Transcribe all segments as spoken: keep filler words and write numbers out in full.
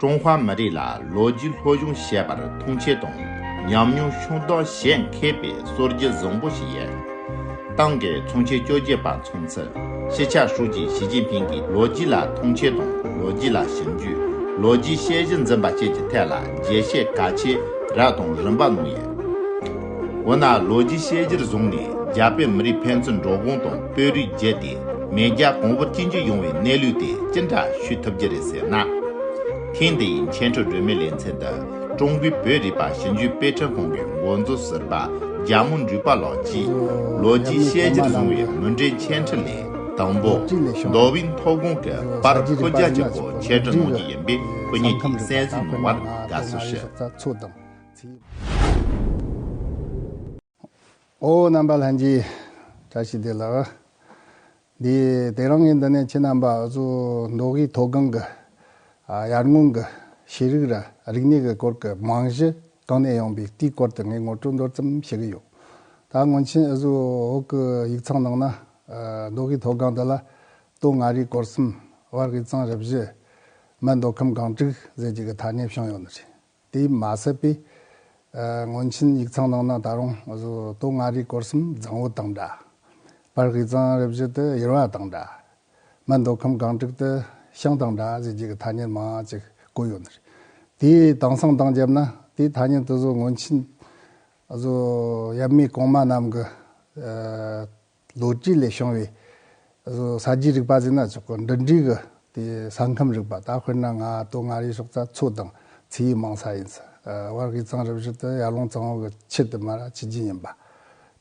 ཀྲུང་ཧྭ་མི་རིགས་ལ་ལོ་རྒྱུས་སློབ་སྦྱོང་བྱེད་པར་མཐོང་ཆེན་དང་ཉམས་མྱོང་ཤུགས་འདོན་བྱེད་མཁས་པའི་སྲོལ་རྒྱུན་བཟང་པོ་ཞིག་ཡིན། ཏང་གི་ཚོགས་ཆེན་བཅོ་བརྒྱད་པ་འཚོགས་ཚུན། སྤྱི་ཁྱབ་ཧྲུའུ་ཅི་ཞི་ཅིན་ཕིང་གིས་ལོ་རྒྱུས་ལ་མཐོང་ཆེན་དང་ལོ་རྒྱུས་ལ་ཞིབ་འཇུག་ལོ་རྒྱུས་དཔྱད་གཞིར་འཛིན་པ་བཅས་ཀྱི་ཐད་ལ་རྒྱས་བཤད་གལ་ཆེ་རབ་དང་རིམ་པ་གནང་ཡོད། འོ་ན་ལོ་རྒྱུས་དཔྱད་གཞིར་བཟུང་ནས་རྒྱ་བོད་མི་རིགས་ཕན་ཚུན་འགྲོ་སྒང་དང་བོད་རིགས་བརྒྱུད་དེ་མེས་རྒྱལ་གོང་བུ་གཅིག་གྱུར་ཡོང་བའི་གནས་ལུགས་དེ་ཅི་འདྲ་ཤེས་ཐུབ་རྒྱུ་རེད་ཟེར་ན། ཐེངས་འདིའི་འཆད་ཁྲིད་སྒྲོན་མེའི་ལེ་ཚན་དུ་ཀྲུང་གོའི་བོད་རིག་པ་ཞིབ་འཇུག་དཔེ་སྐྲུན་ཁང་གི་འགོ་གཙོ་ཟུར་པ་རྒྱ་མོ་འབྲུག་པ་ལགས་ཀྱིས་ལོ་རྒྱུས་དཔྱད་གཞིར་བཟུང་བའི་མུ་འབྲེལ་འཆད་ཁྲིད་ལས་དང་པོ། མདོ་དབུས་མཐོ་སྒང་གི་པར་ཁུག་རྒྱ་གཅིག་པོ་འཆད་ཁྲིད་གནང་རྒྱུ་ཡིན་པས་ཁོ་གཉིས་ཀྱིས་གསན་གཟིགས་གནང་བར་དགའ་བསུ་ཞུ། ཨོ་རྣམ་པ་ལྷན་རྒྱས་བཀྲ་ཤིས་བདེ་ལེགས། འདི་དེ་རིང་ངས་འདི་ནས་ཁྱེད་རྣམ་པ་ཚོ་མདོ་དབུས་མཐོ་སྒང་གི་ཨ་ཡར་སྔོན་གྱི་ཤེས་རིག་ར་རིག་གནས་ཀྱི་སྐོར་གྱི་རྨང་གཞི་གང་ནས་ཡོང་པའི་དེའི་སྐོར་དུ་ངས་ངོ་སྤྲོད་མདོར་ཙམ་ཞུ་གི་ཡོད། ད་སྔོན་ཆད་འུ་ཚོ་བོད་ཀྱི་ཡིག་ཚང་ནང་ན་ཨ་མདོ་དབུས་མཐོ་སྒང་འདི་ལ་སྟོད་མངའ་རིས་སྐོར་གསུམ། བར་དབུས་གཙང་རུ་བཞི། སྨད་མདོ་ཁམས་སྒང་དྲུག་ཟེར་རྒྱུ་གི་ཐ་སྙད་བྱུང་ཡོད་ནི་རེད། དེས་མ་ཟད་པའི་ཨ་སྔོན་ཆད་ཡིག་ཚང་ནང་ན་ད་རུང་འུ་ཚོ་སྟོད་མངའ་རིས་སྐོར་གསུམ་རྫོང་བོད་དང་འདྲ། བར་དབུས་གཙང་རུ་བཞི་དེ་ཡུར་བ་དང་འདྲ། སྨད་མདོ་ཁམས་སྒང་དྲུག་དེ་ཞང་དང་འདྲ་ཟེར་རྒྱུ་གི་ཐ་སྙད་མང་ཅིག་བཀོད་ཡོད་ནི་རེད། དེའི་དེང་སང་དང་བརྒྱབ་ན་དེའི་ཐ་སྙད་དེ་ཚོ་སྔོན་ཆད་འུ་ཚོ་ཡབ་མེས་གོང་མ་རྣམས་ཀྱི་ཨ་ལོ་རྒྱུས་ལས་བྱུང་བའི་བཟོ་ས་རྒྱུས་རིག་པ་ཟེར་ན་ཆོག་གི། འབྲུ་འབྲས་ཀྱི་དེ་ས་ཁམས་རིག་པ། ད་དཔེར་ན་ང་སྟོད་མངའ་རིས་ཕྱོགས་ས་མཚོ་དང་མཚེའུ་མང་ས་ཡིན་ས། ཨ་བར་དབུས་གཙང་རུ་བཞི་དེ་ཡར་ཀླུང་གཙང་བོ་གི་ཆུ་དེ་མར་ར་ཆུ་རྒྱུན་ཡིན་པ།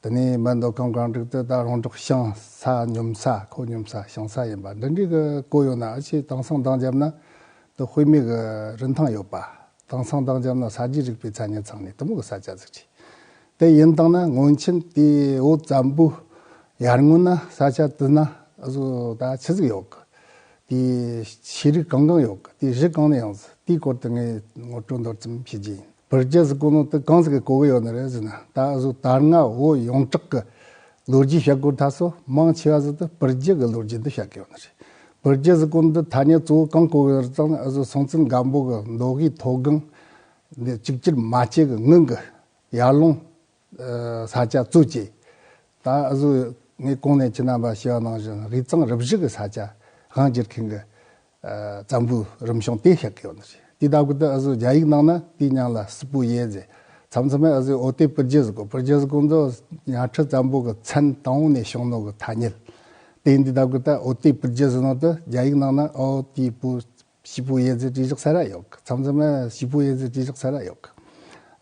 དེ་ནས་སྨད་མདོ་ཁམས་སྒང་དྲུག་དེ་ད་རོང་འབྲོག་ཞང་ས་སྙོམས་ས། ཁོ་སྙོམས་ས་ཞང་ས་ཡིན་པ། འབྲུ་འབྲས་ཀྱི་བཀོད་ཡོད་ན་ཨ་ཆེ་དེང་སང་དང་བརྒྱབ་ན་དེ་དཔེ་མེད་ཀྱི་རིན་ཐང་ཡོད་པ། དེང་སང་དང་བརྒྱབ་ན་ས་རྒྱུས་རིག་པའི་མཚན་ཉིད་ཚང་ནས་དེ་མོ་གི་ས་ཆ་ཟིག་རེད། དེ་ཡིན་དང་ན་སྔོན་ཆད་དེ་བོད་བཙན་པོའི་ཡར་སྔོན་ན་ས་ཆ་དེ་ན་བཟོ་ད་ཆི་ཟིག་ཡོད་གི། དེ་ཤེས་རིག་གང་གང་ཡོད་གི། དེ་གཞི་གང་ནས་ཡོང་ཟིག། དེའི་སྐོར་དུ་ངས་ངོ་སྤྲོད་མདོར་ཙམ་ཞུ་རྒྱུ་ཡིན། བུ་རྒྱུད་ཟེར་གོ་ནོ་དེ་གང་ཟིག་གི་གོ་གི་ཡོད་ནི་རེད་ཟེར་ན། ད་བཟོ་ད་སྔ་བོད་ཡོངས་གྲགས་ཀྱི་ལོ་རྒྱུས་བཤད་སྐོར་ད་སོ་མང་ཆེ་བ་ཟིག་དེ་བུ་རྒྱུད་ཀྱི་ལོ་རྒྱུས་འདི་བཤད་གི་ཡོད་ནི་རེད། བུ་རྒྱུད་ཟེར་གོ་འདི་ཐ་སྙད་གཙོ་བོ་གང་གོ་གི་རེད་ཙང་ཨ་ཟོ་སྲོང་བཙན་སྒམ་པོ་གི་མདོ་དབུས་མཐོ་སྒང་འདི་གཅིག་གྱུར་མ་བྱས་གི་སྔོན་གི་ཡར་ཀླུང་ཨ་ས་ཆ་གཙོ་བྱས། ད་ཨ་ཟོ་ངས་གོང་ནས་ཁྱེད་རྣམ་པ་ཞུས་པ་ནང་བཞིན་དབུས་གཙང་རུ་བཞི་གི་ས་ཆ་དབང་བསྒྱུར་མཁན་གི་ཨ་བཙན་པོའི་རིམ་བྱུང་དེ་བཤད་གི་ཡོད་ནི་རེད། དེ་ལྟ་བུ་དེ་ཨ་ཟོ་རྒྱ་ཡིག་ནང་ན་དེའི་མྱིང་ལ་སི་པུ་ཡེ་ཟེར། མཚམས་མཚམས་ཨ་ཟོ་འོ་ཏེ་བུ་རྒྱུད་ཟེར་གོ། བུ་རྒྱུད་ཟེར་གོ་འདི་གཉའ་ཁྲི་བཙན་པོ་གི་མཚན་དང་པོ་ནས་བྱུང་ནོ་གི་ཐ་སྙད། དེ་འདི་ལྟ་བུ་དེ་འོ་ཏེ་བུ་རྒྱུད་ཟེར་ནོ་དེ་རྒྱ་ཡིག་ནང་ན་འོ་ཏེ་པུ་སི་པུ་ཡེ་ཟེར་བྲིས་བཞག་ས་ར་ཡོད་གི། མཚམས་མཚམས་ཨ་སི་པུ་ཡེ་ཟེར་བྲིས་བཞག་ས་ར་ཡོད་གི།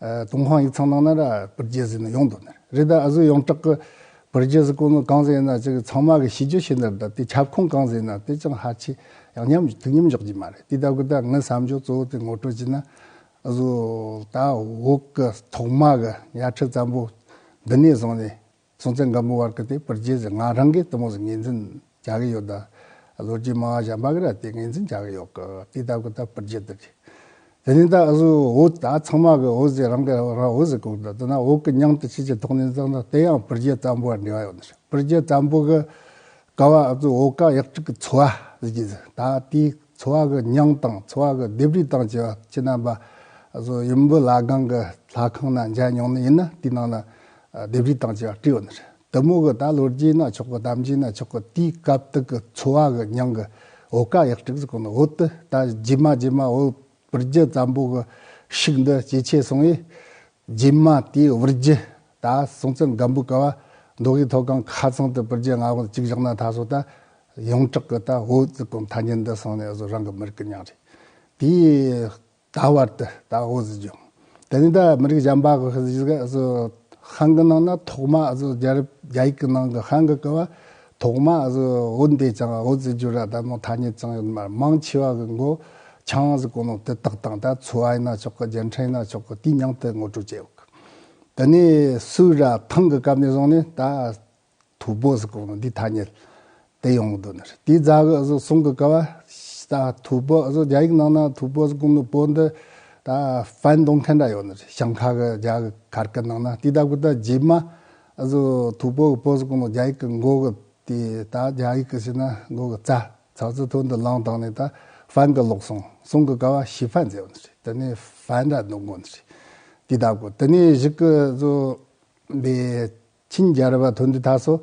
ཨ་ཏུན་ཧོང་ཡིག་ཚང་ནང་ན་ར་བུ་རྒྱུད་ཟེར་ནི་ཡོང་དོ་ནི་རེད། ད་ཨ་ཟོ་ཡོངས་གྲགས་ཀྱི་བུ་རྒྱུད་ཟེར་གོ་ནོ་གང་ཟེར་ན་ཅིག་ཚང་མ་གི་ཤེས་རྒྱུ་ཤེས་ནི་རེད། ད་དེ་ཁྱབ་ཁོངས་གང་ཟེར་ན་དེ་ཅང་ཧ་ཆེ་ཡང་མཉམ་ཐུགས་མཉམ་འཇོག་རྒྱུ་མ་རེད། དེ་ལྟ་བུ་ད་ངའི་བསམ་ཚུལ་གཙོ་བོ་དེ་ངོ་སྤྲོད་བྱས་ན་ཨ་ཟོ་ད་བོད་ཀྱི་ཐོག་མ་གི་གཉའ་ཁྲི་བཙན་པོ་འདི་ནས་བཟུང་ནས་སྲོང་བཙན་སྒམ་པོ་བར་གི་དེ་བུ་རྒྱུད་ཟེར། ང་རང་གིས་དེ་མོ་ཟིག་ངོས་འཛིན་བྱ་གི་ཡོད། ད་ལོ་རྒྱུས་མང་བ་གཞན་པ་གི་ར་དེ་ངོས་འཛིན་བྱ་གི་ཡོད་གི། དེ་ལྟ་བུ་ད་བུ་རྒྱུད་དེ་རེད། དེ་ནས་ད་ཨ་ཟོ་བོད་ད་ཚང་མ་གི་བོད་ཟེར་རང་གི་རང་བོད་ཟེར་གོ་གི། ད་དེ་ན་བོད་གི་མྱིང་དེ་ཆི་ཆི་ཐོགས་ནས་བཟུང་ན་དེ་ཡང་བུ་རྒྱུད་བཙན་པོ་བར་འབྲེལ་བ་ཡོད་ནི་རེད། བུ་རྒྱུད་བཙན་པོ་གི་སྐབས་བ་ཨ་ཟོ་བོད་ཀ་གཡག་དྲུག་གི་ཚོ་བ་ཟེར་གི་ཟེར། ད་དེའི་ཚོ་བ་གི་མྱིང་དང་ཚོ་བ་གི་ལྡེབས་རིས་དང་བཅས་པ་ཁྱེད་རྣམ་པ་ཨ་ཟོ་ཡུམ་བུ་བླ་སྒང་གི་ལྷ་ཁང་ན་མཇལ་མྱོང་ནི་ཡིན་ན་དེའི་ནང་ན་ཨ་ལྡེབས་རིས་དང་བཅས་པ་བྲིས་ཡོད་ནི་རེད། དེ་མོ་གི་ད་ལོ་རྒྱུས་ན་ཆོག་གི། གཏམ་རྒྱུད་ན་ཆོག་གི། དེའི་སྐབས་དེ་གི་ཚོ་བ་གི་མྱིང་གི་བོད་ཀ་གཡག་དྲུག་ཟེར་གོ་ནོ། བོད་དེ་ད་རྗེས་མ་རྗེས་མ་བོད་བུ་རྒྱུད་བཙན་པོ་གི་ཤུགས་འདི་ཇེ་ཆེ་སོང་བས། རྗེས་མ་དེའི་བུ་རྒྱུད་ད་སྲོང་བཙན་སྒམ་པོའི་སྐབས་བ་མདོ་དབུས་མཐོ་སྒང་ཁ་ཚང་དུ་བུ་རྒྱུད་མངའ་དབང་གཅིག་བཞག་ན་ད་སོ་ད་ཡོངས་གྲགས་ཀྱི་ད་བོད་ཟེར་གོ་ཐ་སྙད་འདི་སོང་ནས་བཟོ་རང་གི་མི་རིགས་ཀྱི་མྱིང་རེད། དེའི་ད་བར་དུ་ད་བོད་ཟེར་རྒྱུ། དེ་ནས་ད་མི་རིགས་གཞན་པ་གི་ཟིག་བཟོ་ཧན་གི་ནང་ན་ཐོག་མ་བཟོ་རྒྱ་རབ་རྒྱ་ཡིག་གི་ནང་གི་ཧན་གི་སྐབས་བ་ཐོག་མ་བཟོ་བོད་འདི་ཅང་བོད་ཟེར་རྒྱུ་ར་ད་མོ་ཐ་སྙད་ཅང་ཡོད་མ་རེད། མང་ཆེ་བ་གི་མགོ་ཆང་ཟེར་གོ་ནོ་དེ་དག་དང་། ད་ཚོ་བ་ཡིན་ན་ཆོག་གི། རྒྱལ་ཕྲན་ཡིན་ན་ཆོག་གི། དེའི་མྱིང་དེ་ངོ་སྤྲོད་བྱས་ཡོད་གི། དེ་ནས་སུའུ་ར་ཐང་གི་སྐབས་ནས་བཟུང་ནས་ད་ཐུ་བོ་ཟེར་གོ་ནོ་འདི་ཐ་སྙད་དེ་ཡོང་གི་འདུག་ནི་རེད། དེའི་རྗེས་གི་བཟོ་སོང་གི་སྐབས་བ་ད་ཐུ་བོ་བཟོ་རྒྱ་ཡིག་ནང་ན་ཐུ་བོ་ཟེར་གོ་ནོ་བོ་འདི་ད་翻东看ད་ཡོད་ནི་རེད། ཞིང་ཁ་གི་རྒྱ་གི་ཁར་ཀི་ནང་ན། དེ་ལྟ་བུ་ད་རྗེས་མ་བཟོ་ཐུ་བོ་གི་བོ་ཟེར་གོ་ནོ་རྒྱ་ཡིག་གི་མགོ་གི་དེ་ད་རྒྱ་ཡིག་གི་ཟེར་ན་མགོ་གི་ཙ་ཚ་ཙི་ཐོ་འདི་བླངས་བཏང་ནས་ད་ ཧྥན་གི་ལོག་སོང་། སོང་གི་ཀ་བ་ཞི་ཧྥན་ཟེར་བ་ནི་རེད། དེ་ནས་ཧྥན་ར་འདོན་གོ་ནི་རེད། དེ་ལྟ་གོ། དེ་ནས་གཞུག་གི་བཟོ་འདི་ཆིན་རྒྱལ་རབས་ཐོན་དུས་ད་སོ་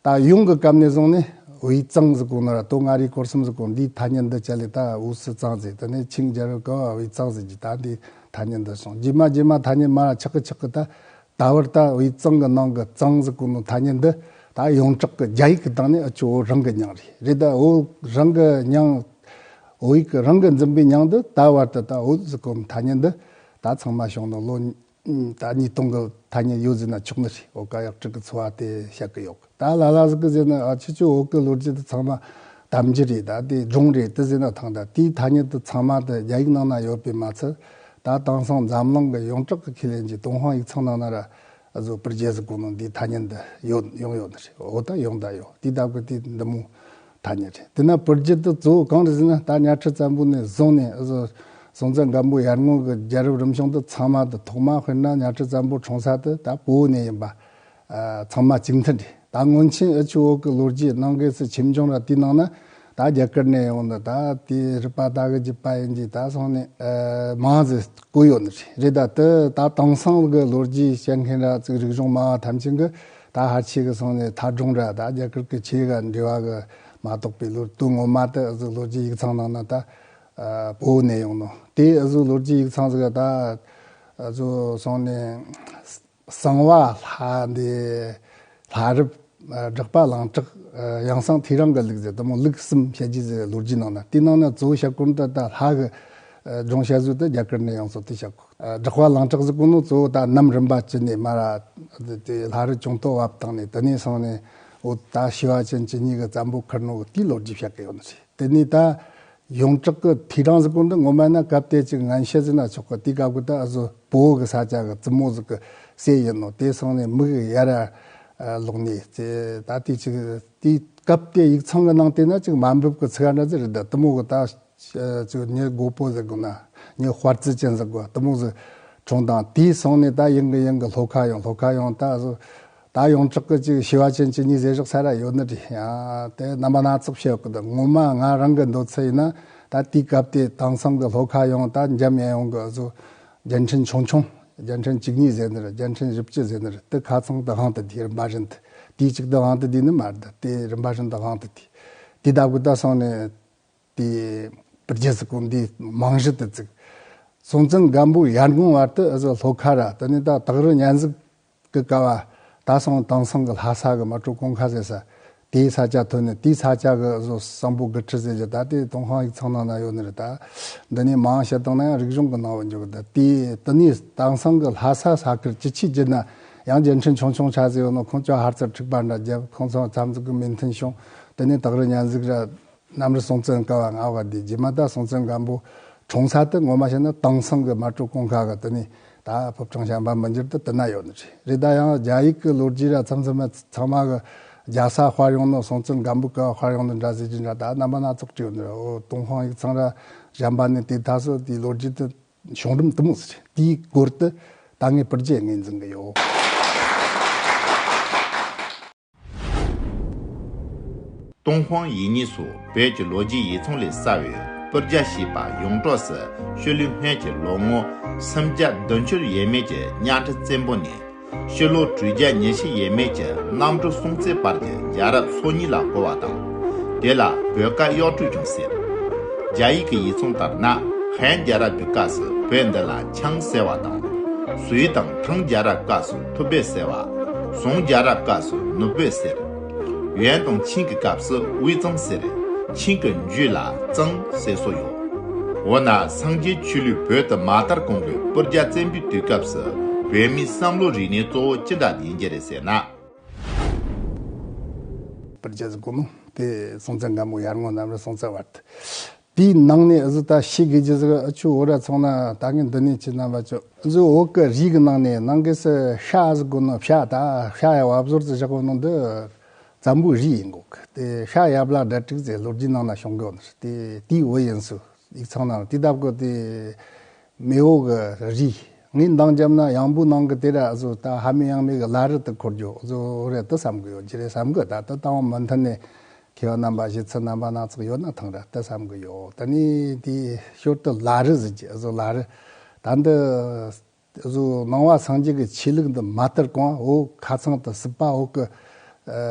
ད་ཡོང་གི་སྐབས་ནས་བཟུང་ནས་ཝེ་ཙང་ཟེར་གོ་ནོ་ར་ཏོ་ང་རི་སྐོར་གསུམ་ཟེར་གོ་འདིའི་ཐ་སྙད་འདི་བཅད་ལས་ད་ཝུ་སི་ཙང་ཟེར། དེ་ནས་ཆིན་རྒྱལ་རབས་ཀ་བ་ཝེ་ཙང་ཟེར་གྱི་ད་འདི་ཐ་སྙད་འདི་སོང་། རྗེས་མ་རྗེས་མ་ཐ་སྙད་མ་ཆག་གི་ཆག་གི་ད། ད་བར་ད་ཝེ་ཙང་གི་ནང་གི་ཙང་ཟེར་གོ་ནོ་ཐ་སྙད་འདི་ད་ཡོངས་གྲགས་ཀྱི་རྒྱ་ཡིག་གི་སྟེང་ནས་ཨ་ཆོ་བོད་རང་གི་མྱིང་རེད། རེད་ད་བོད་རང་གི་མྱིང་། བོད་ཡིག་གི་རང་གི་འཛིན་པའི་མྱིང་འདི་ད་བར་དུ་ད་བོད་ཟེར་གོ་ནོ་ཐ་སྙད་འདི་ད་ཚང་མ་བྱུང་ནོ་ལོ་ད་ཉིས་སྟོང་གི་ཐ་སྙད་ཡོད་ཟེར་ན་ཆོག་ནི་རེད། བོད་ཀ་གཡག་ཁྲི་གི་ཚོ་བ་དེ་བཤད་གི་ཡོད་གི། ད་ལ་ལ་ཟིག་གི་ཟེར་ན་ཨ་ཆོ་ཆོ་བོད་གི་ལོ་རྒྱུས་དེ་ཚང་མ་དམ་འཇུ་རེད། ད་དེ་སྒྲུང་རེད་དེ་ཟེར་ན་ཐང་། ད་དེའི་ཐ་སྙད་དེ་ཚང་མ་དེ་རྒྱ་ཡིག་ནང་ན་ཡོད་པས་མ་ཚད། ད་དེང་སང་འཛམ་གླིང་གི་ཡོངས་གྲགས་ཀྱི་ཁས་ལེན་གྱི་ཏུན་ཧོང་ཡིག་ཚང་ནང་ན་ར་ཨ་ཟོ་པུར་རྒྱལ་ཟེར་གོ་ནོ་འདིའི་ཐ་སྙད་འདི་ཡོད་ཡོང་ཡོད་ནི་རེད། འོ་ད་ཡོང་ད་ཡོད། དེ་ལྟ་བུ་དེ་འདི་མོ་ཐ་སྙད་རེད། དེ་ན་པུར་རྒྱལ་དེ་གཙོ་བོ་གང་རེད་ཟེར་ན་ད་གཉའ་ཁྲི་བཙན་པོ་ནས་བཟུང་ནས་ཨ་ཟོ་སྲོང་བཙན་སྒམ་པོ་ཡར་སྔོན་གྱི་རྒྱལ་རབས་རིམ་བྱུང་དེ་ཚང་མ་དེ་ཐོག་མ་དཔེར་ན་གཉའ་ཁྲི་བཙན་པོ་འཁྲུངས་ས་དེ་ད་བོད་ནས་ཡིན་པ། ཨ་ཚང་མ་གཅིག་མཐུན་རེད། ད་སྔོན་ཆད་ཨ་ཆོ་བོད་ཀྱི་ལོ་རྒྱུས་ནང་གི་སུ་ཆོས་འབྱུང་ར་དེའི་ནང་ན་ད་རྒྱ་གར་ནས་ཡོང་ནི་ད་དེ་རུས་པ་ད་གི་རྒྱུད་པ་ཡིན་གྱི་ད་སོང་ནས་ཨ་མང་ཟིག་བཀོད་ཡོད་ནི་རེད། རེད་ད་དེ་ད་དེང་སང་གི་ལོ་རྒྱུས་བཤད་མཁན་ར་ཅིག་རིག་གཞུང་སྨྲ་བ་ཐམས་ཅད་གི་ད་ཕལ་ཆེར་གི་སོང་ནས་ཐ་སྒྲུང་ར་ད་རྒྱ་གར་གི་ཆོས་ག་འབྲེལ་བ་གི་མ་གཏོགས་པའི་ལོ་དུས་ངོ་མ་དེ་ཨ་ཟོ་ལོ་རྒྱུས་ཡིག་ཚང་ནང་ན་ད་ཨ་བོད་ནས་ཡོང་ནོ་དེ་ཨ་ཟོ་ལོ་རྒྱུས་ཡིག་ཚང་ཟིག་ག་ད་ཨ་ཟོ་སོང་ནས། གསང་བ་ལྷ་འདི་ལྷ་རབས་སྒྲག་པ་ལང་གྲགས་ཡང་གསང་ཐེའུ་རང་གི་ལུགས་ཟེར་དེ་མོ་ལུགས་གསུམ་བཤད་རྒྱུ་ཟེར་ལོ་རྒྱུས་ནང་ན། དེའི་ནང་ན་གཙོ་བོ་བཤད་གོ་ནོ་ད་ལྷ་གི་སྒྲུང་བཤད་ཟོ་དེ་རྒྱ་གར་ནས་ཡོང་ཟོ་དེ་བཤད་གོ། སྒྲག་པ་ལང་གྲགས་ཟེར་གོ་ནོ་གཙོ་བོ་ད་གནམ་རིམ་པ་བཅུ་ནས་མ་ར་དེ་ལྷ་རི་ཅུང་ཏོ་བབས་བཏང་ནས་དེ་ནས་སོང་ནས་འོ་ད་བྱེ་བ་ཅན་བཅུ་གཉིས་གི་བཙན་པོ་ཁུར་ནོ་གི་དེའི་ལོ་རྒྱུས་བཤད་གི་ཡོད་ནི་རེད། དེ་ནས་ད་ཡོངས་གྲགས་ཀྱི་ཐེའུ་རང་ཟེར་གོ་འདི་ངོ་མ་ན་སྐབས་དེ་ཅིག་ངན་བཤད་ཟེར་ན་ཆོག་གི། དེའི་སྐབས་ཀྱི་ད་ཨ་ཟོ་བོད་གི་ས་ཆ་གི་བཙུན་མོ་ཟིག་གི་སྲས་ཡིན་ནོ། དེ་སོང་ནས་མིག་ཡར་ར་ལོག་ནས་ཅེ་ད་དེ་ཅིག་དེའི་སྐབས་དེ་ཡིག་ཚང་གི་ནང་དེ་ན་ཅིག་མ་འབེབས་གི་ཚིག་འདྲ་ཟིག་རེད། ད་དེ་མོ་གི་ད་ཅིག་ཉེ་རྒོད་པོ་ཟེར་དགོས་ན་ཉེ་དཔའ་རྩལ་ཅན་ཟེར་དགོས་དེ་མོ་ཟིག་འཁྲུངས་དང་། དེའི་སོང་ནས་ད་ཡིན་གི་ཡིན་གི་ལྷོ་ཁ་ཡོང་ལྷོ་ཁ་ཡོང་ད་ཨ་ཟོ། ད་ཡོངས་གྲགས་ཀྱི་ཅིག་བྱེ་བ་ཅན་བཅུ་གཉིས་ཟེར་བཞག་ས་ར་ཡོད་ནི་རེད། ཡང་དེ་རྣམ་པ་སྣ་ཚོགས་བཤད་གི་འདུག་ངོ་མ་ང་རང་གི་འདོད་ཚུལ་ཡིན་ན་ད་དེའི་སྐབས་དེ་དེང་སང་གི་ལྷོ་ཁ་ཡོང་ད་འཇམ་ཡང་ཡོང་གི་བཟོ། རྒྱལ་ཕྲན་ཆུང་ཆུང་། རྒྱལ་ཕྲན་བཅུ་གཉིས་ཟེར་ནི་རེད། རྒྱལ་ཕྲན་བཞི་བཅུ་ཟེར་ནི་རེད། དེ་ཁ་ཚང་དུ་དབང་དུ་བསྡུས་རིམ་པ་བཞིན་དུ་དེའི་གཅིག་ཏུ་དབང་དུ་བསྡུས་ནི་མ་རེད། དེ་རིམ་པ་བཞིན་དུ་དབང་དུ་བསྡུས། དེ་ལྟ་བུ་ད་སོང་ནས། དེ་པུར་རྒྱལ་ཟེར་གོ་འདི་རྨང་གཞི་དེ་བཙུགས། སྲོང་བཙན་སྒམ་པོ་ཡར་ངོ་བར་དུ་ཨ་ཟོ་ལྷོ་ཁ་ར་དེ་ནས་ད་སྟག་རི་གཉན་གཟིགས་ཀྱི་ཀ་བ་ད་སོང་དེང་སང་གི་ལྷ་ས་གི་མལ་གྲོ་གུང་ཁ་ཟེར་ས་དེའི་ས་ཆ་ཐོན་ནས་དེའི་ས་ཆ་གི་ཨ་ཟོ་བསམ་པོ་དགུ་ཁྲི་ཟེར་གྱི་ད་དེ་ཏུན་ཧོང་ཡིག་ཚང་ནང་ན་ཡོད་ནི་རེད། ད་འདི་ནས་མང་བཤད་བཏང་ན་ཡང་རིག་གཞུང་གི་ནང་བ་འཇོག་གི་ད་དེ་དེ་ནས་དེང་སང་གི་ལྷ་ས་ས་ཁུལ་ཅི་ཆི་བརྒྱུད་ན་ཡང་རྒྱལ་ཕྲན་ཆུང་ཆུང་ཆ་ཟེར་ཡོད་ནོ་ཁོང་ཚོ་ཧར་ཚར་འཁྲུག་པ་འདྲ་རྒྱབ། ཁོང་ཚོ་མཚམས་འཛུགས་གི་མོས་མཐུན་བྱུང་། དེ་ནས་སྟག་རི་གཉན་གཟིགས་ར། གནམ་རི་སྲོང་བཙན་ཀ་བ་ང་བ་འདི་རྗེས་མ་ད་སྲོང་བཙན་སྒམ་པོ་འཁྲུངས་ས་དེ་ངོ་མ་བཤད་ན་དེང་སང་གི་མལ་གྲོ་གུང་ཁ་གི་དེ་ནས་ད་ཕོ་བྲང་བྱམས་པ་མི་འགྱུར་དུ་དེ་ན་ཡོད་ནི་རེད། རེད་ད་ཡང་རྒྱ་ཡིག་གི་ལོ་རྒྱུས་ར་མཚམས་མཚམས་མ་ཚང་མ་གི་རྒྱལ་ས་དཔར་ཡོང་ནོ་སྲོང་བཙན་སྒམ་པོ་ཀ་བ་དཔར་ཡོང་ནོ་འདྲ་ཟེར་གྱི་འདྲ་ད་རྣམ་པ་སྣ་ཚོགས་བྲིས་ཡོད་ནི་རེད། འོ་ཏུན་ཧོང་ཡིག་ཚང་ར་གཞན་པ་ནས་དེ་ད་སོ་དེའི་ལོ་རྒྱུས་དེ་བྱུང་རིམ་དེ་མོ་ཟེར་དེའི་སྐོར་དུ་ད་ངས་པུར་རྒྱལ་ངོས་འཛིན་གི་ཡོད། ཏུན་ཧོང་ཡིག་རྙིང་སོགས་བོད་ཀྱི་ལོ་རྒྱུས་ཡིག་ཚང་ལས་གསལ་བའི་པུར་རྒྱལ་ཞེས་པ་ཡོངས་གྲགས་སུ་ཤོ་ལོའི་སྔོན་གྱི་ལོ་ངོ་སུམ་བརྒྱ་བདུན་ཅུར་ཡས་མས་ཀྱི་གཉའ་ཁྲི་བཙན་པོ་ནས་ཤོ་ལོ་དྲུག་བརྒྱ་ཉི་ཤུ་ཡས་མས་ཀྱི་གནམ་གྲུ་སྲོང་བཙན་བར་གྱི་རྒྱལ་རབས་སོ་གཉིས་ལ་གོ་བ་དང་། དེ་ལ་བོད་ཀ་གཡག་ཁྲི་ཀྱང་ཟེར། རྒྱ་ཡིག་གི་ཡིག་ཚང་ལྟར་ན་ཧན་རྒྱལ་རབས་ཀྱི་སྐབས་སུ་བོད་འདི་ལ་ཆང་ཟེར་བ་དང་། སུའེ་དང་ཐང་རྒྱལ་རབས་སྐབས་སུ་ཐུ་བེད་ཟེར་བ། ཟུང་རྒྱལ་རབས་སྐབས་སུ་ནུབ་བོད་ཟེར། ཡོན་དང་ཆིང་གི་སྐབས་སུ་དབུས་གཙང་ཟེར། ཆིང་གི་མཇུག་ལ་གཙང་ཟེར་སོ་ཡོད། འོ་ན་སངས་རྒྱས་ཆོས་ལུགས་བོད་དུ་མ་དར་གོང་གི་པུར་རྒྱལ་བཙན་པོའི་དུས་སྐབས་སུ་བོད་མིའི་བསམ་བློ་རིག་གནས་གཙོ་བོ་ཅི་འདྲ་ཡིན་གྱི་རེད་ཟེར་ན། པུར་རྒྱལ་ཟེར་གོ་ནོ་དེ་སྲོང་བཙན་སྒམ་པོ་ཡར་སྔོན་གནམ་རི་སྲོང་བཙན་བར་དུ། དེའི་ནང་ནས་ཨ་ཟོ་ད་ཤེས་དགོས་རྒྱུ་ཟིག་ཨ་ཆུ་འོ་ར་ཚོང་ན་ད་ངས་འདི་ནས་ཁྱེད་རྣམ་པ་ཆོ་ཨ་ཟོ་བོད་ཀྱི་རིགས་ཀྱི་ནང་ནས་ནང་གི་སི་ཤ་ཟེར་གོ་ནོ་ཤ་ད་ཤ་ཡ་བབ་ཟོར་ཟེར་བཞག་གོ་ནོ་འདི་བཙན་པོའི་རིགས་ཡིན་གོ་གི། དེ་ཤ་ཡབ་ལ་སྒྲ་དྲུག་ཟེར་ལོ་རྒྱུས་ནང་ན་བྱུང་གི་ཡོད་ནི་རེད། དེ་དེའི་བུ་ཡིན་སུ་ཡིག་ཚང་ནང་དེ་ལྟ་བུ་དེ་མེས་པོ་གི་རིགས་ངས་འདང་བརྒྱབ་ན་ཡང་བུ་ནང་གི་དེ་ར་ཨ་ཟོ་ད་ཧ་མི་ཡང་མེ་གི་ལ་རི་དུ་འཁོར་རྒྱུ་ཨ་ཟོ་རེད་དུ་བསམ་གི་ཡོད་ཀྱི་རེད་བསམ་གི། ད་ད་དང་མི་མཐུན་ནས། མཁས་པ་རྣམ་པ་ཞུ་ཚུལ་རྣམ་པ་སྣ་ཚོགས་ཡོད་ན་ཐང་ར་ད་བསམ་གི་ཡོད། ད་ནི་དེའི་ཞོར་དུ་ལ་རི་ཟེར་གྱི་བཟོ་ལ་རི་ད་འདི་བཟོ་ནང་བ་སངས་རྒྱས་ཀྱི་ཆོས་ལུགས་འདི་མ་དར་གོང་འོ་ཁ་ཚང་དུ་སྲིད་པ་འོ་གི་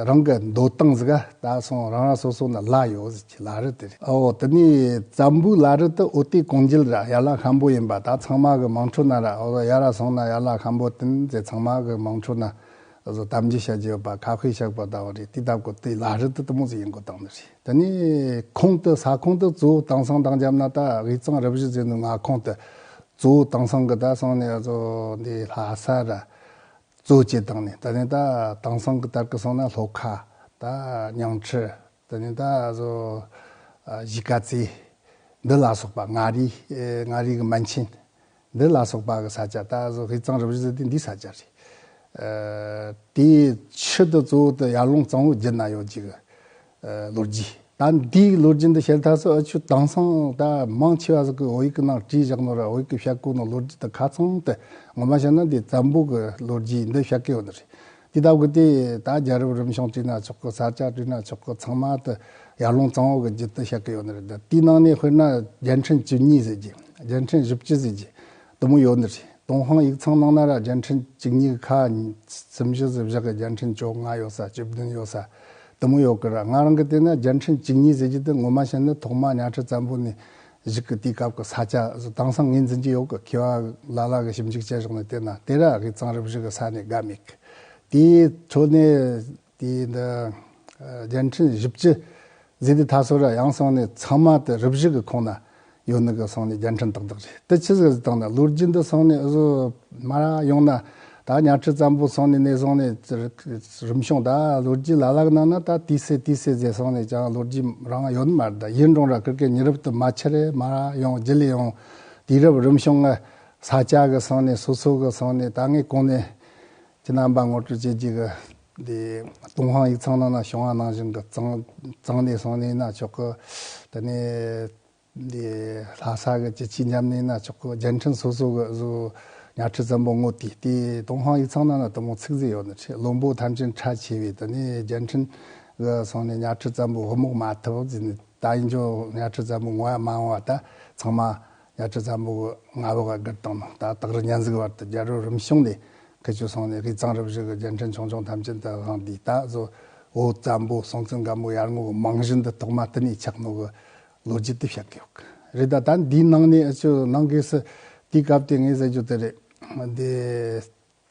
རང་གི་འདོད་སྟངས་ཟིག་ག་ད་སོང་རང་རང་སོ་སོ་ན་ལ་ཡོད་ཟེར་གྱི་ལ་རི་དེ་རེད། ཨོ་དེ་ནི་བཙན་པོའི་ལ་རི་དེ་འོ་དེ་གོང་འགྱེལ་ར་ཡར་ལ་ཤམ་པོ་ཡིན་པ་ད་ཚང་མ་གི་མང་ཁྲོ་ན་ར་ཨོ་ཡར་ར་སོང་ན་ཡར་ལ་ཤམ་པོ་དེ་ནི་ཚང་མ་གི་མང་ཁྲོ་ན། བཟོ་གཏམ་རྒྱུད་བཤད་རྒྱུ་ཡོད་པ་ཁ་དཔེ་བཤད་པ་ལྟ་བུ་རེད། དེ་ལྟ་བུ་དེ་ལ་རི་དེ་དེ་མོ་ཟིག་ཡིན་དགོས་དང་ནི་རེད། དེ་ནས་ཁོངས་དེ་ས་ཁོངས་དེ་གཙོ་བོ་དེང་སང་དང་འཇམ་ན་ད་དབུས་གཙང་རུ་བཞི་ཟེར་ནི་མངའ་ཁོངས་དེ་གཙོ་བོ་དེང་སང་གི་ད་སང་ནས་བཟོ་འདི་ལྷ་ས་ར་གཙོ་བྱེད་དང་ནི་ད་ནི་ད་དེང་སང་གི་དར་གི་སོང་ན་ལྷོ་ཁ་ད་ཉང་ཁྲི་དེ་ནི་ད་བཟོ་གཞིས་ཀ་རྩེ་འདི་ལ་སོགས་པ་མངའ་རིས་མངའ་རིས་གི་མན་ཆད། འདི་ལ་སོགས་པ་གི་ས་ཆ་ད་གཟོད་དབུས་གཙང་རུ་བཞི་ཟེར་དུས་འདིའི་ས་ཆ་རེད། ཨ། དེའི་ཆུ་དེ་གཙོ་བོ་དེ་ཡར་ཀླུང་གཙང་བོ་བརྒྱུད་ན་ཡོད་ཀྱི་གི་ཨ་ལོ་རྒྱུས། ད་འདིའི་ལོ་རྒྱུས་འདི་བཤད་ཐ་སོ་ཨ་ཆུ་དེང་སང་ད་མང་ཆེ་བ་ཟིག་གི་བོད་ཡིག་གི་ནང་བྲིས་བཞག་ནོ་ར་བོད་ཡིག་གི་བཤད་གོ་ནོ་ལོ་རྒྱུས་དེ་ཁ་ཚང་དེ་ངོ་མ་བཤད་ན་འདི་བཙན་པོ་གི་ལོ་རྒྱུས་འདི་བཤད་གི་ཡོད་ནི་རེད། དེ་ལྟ་བུ་དེ་ད་རྒྱལ་རབས་རིམ་བྱུང་བྲིས་ན་ཆོག་གི་ས་ཆ་བྲིས་ན་ཆོག་གི་ཚང་མ་དེ་ཡར་ཀླུང་གཙང་བོ་གི་རྒྱུད་དུ་བཤད་གི་ཡོད་ནི་རེད། དེའི་ནང་ནས་དཔེར་ན་རྒྱལ་ཕྲན་བཅུ་གཉིས་ཟེར་གྱི་རྒྱལ་ཕྲན་བཞི་བཅུ་ཟེར་གྱི་དེ་མོ་ཡོད་ནི་རེད། ཏུན་ཧོང་ཡིག་ཚང་ནང་ན་ར་རྒྱལ་ཕྲན་བཅུ་གཉིས་ཀྱི་ཁ་སུམ་བཞི་ཟེར་བཞག་གི་རྒྱལ་ཕྲན་བཅོ་ལྔ་ཡོད་ས་བཅུ་བདུན་ཡོད་ས་དེ་མོ་ཡོད་གི་ར། ང་རང་གི་བལྟས་ན་རྒྱལ་ཕྲན་བཅུ་གཉིས་ཟེར་གྱི་དེ་ངོ་མ་བཤད་ན་ཐོག་མ་གཉའ་ཁྲི་བཙན་པོ་ནས་གཞུག་གི་དུས་སྐབས་ཀྱི་ས་ཆ་དེང་སང་ངོས་འཛིན་གྱི་ཡོད་གི་མཁས་པ་ལ་ལ་གི་ཞིབ་འཇུག་བྱས་བཞག་ནས་བལྟས་ན་དེ་ར་དབུས་གཙང་རུ་བཞི་གི་ས་ནས་དགའ་མེད་གི་དེའི་ཁྲོད་ནས་དེའི་འདི་རྒྱལ་ཕྲན་བཞི་བཅུ་ཟེར་དུས་ཐ་སོ་ར་ཡང་སོང་ནས་ཚང་མ་དེ་རུ་བཞི་གི་ཁོངས་ན་ཡོད་ནི་གི་སོང་ནས་རྒྱལ་ཕྲན་ཏག་ཏག་རེད། དེ་ཆི་ཟིག་བཏང་ན་ལོ་རྒྱུས་འདི་སོང་ནས་ཨུ་ཟོ་མ་ར་ཡོང་ན་ད་གཉའ་ཁྲི་བཙན་པོ་སོང་ནས་ནས་སོང་ནས་རིམ་བྱུང་ད་ལོ་རྒྱུས་ལ་ལ་གི་ནང་ན་ད་དུས་སེ་དུས་སེ་ཟེར་སོང་ནས་ཀྱང་ལོ་རྒྱུས་རང་ཡོད་མ་རེད། ད་ཡིན་རུང་ར་ཁིར་ཀའི་མྱི་རབས་དུ་མ་ཆི་རེད་མ་ར་ཡོང་རྒྱུ་ལས་ཡོང་དུས་རབས་རིམ་བྱུང་ང་ས་ཆ་གི་སོང་ནས་སོ་སོ་གི་སོང་ནས་ད་ངས་གོང་ནས་ཁྱེད་རྣམ་པ་ངོ་སྤྲོད་བྱེད་རྒྱུ་གི་འདི་ཏུན་ཧོང་ཡིག་ཚང་ནང་ན་བྱུང་བ་ནང་བཞིན་གི་གཙང་གཙང་ནས་སོང་ནས་ན་ཆོག་གི་དེ་ནས་འདི་ལྷ་ས་གི་ཅི་ཆི་མཉམ་ནས་ན་ཆོག་གི་རྒྱལ་ཕྲན་སོ་སོ་གི་བཟོ་གཉའ་ཁྲི་བཙན་པོ་ངོ་དེ་དེ་ཏུན་ཧོང་ཡིག་ཚང་ནང་ན་དུ་མོ་ཚིག་ཟིག་ཡོད་ནི་ཆེ་བློན་པོ་ཐམས་ཅད་ཁྲ་ཆེ་བས་དེ་ནས་རྒྱལ་ཕྲན་གི་སོང་ནས་གཉའ་ཁྲི་བཙན་པོ་བུ་མོག་མ་ཐུབ་ཟེར་ནས། ད་ཡིན་ཆོག་གཉའ་ཁྲི་བཙན་པོ་ངོ་ཡ་མ་འོང་བ་ད་ཚང་མ་གཉའ་ཁྲི་བཙན་པོ་གི་མངའ་འོག་ག་བསྒྱུར་བཏང་ནོ། ད་སྟག་རི་གཉན་གཟིགས་བར་དུ་རྒྱལ་རབས་རིམ་བྱུང་ནས་ཁི་ཆོ་སོང་ནས་དབུས་གཙང་རུ་བཞི་གི་རྒྱལ་ཕྲན་ཆུང་ཆུང་ཐམས་ཅད་དུ་དབང་འདུས། ད་བཟོ་བོད་བཙན་པོ་སྲོང་བཙན་སྒམ་པོ་ཡར་ངོ་གི་རྨང་གཞི་འདི་ཐོག་མ་དེ་ནས་ཆགས་ནོ་གི་ལོ་རྒྱུས་དེ་བཤད་གི་ཡོད་གི་རེད། ད་ད་འདིའི་ནང་ནས་ཨ་ཆོ་ནང་གི་སི་དེའི་སྐབས་དེ་ངས་ཟེར་རྒྱུ་དེ་རེད། འདི་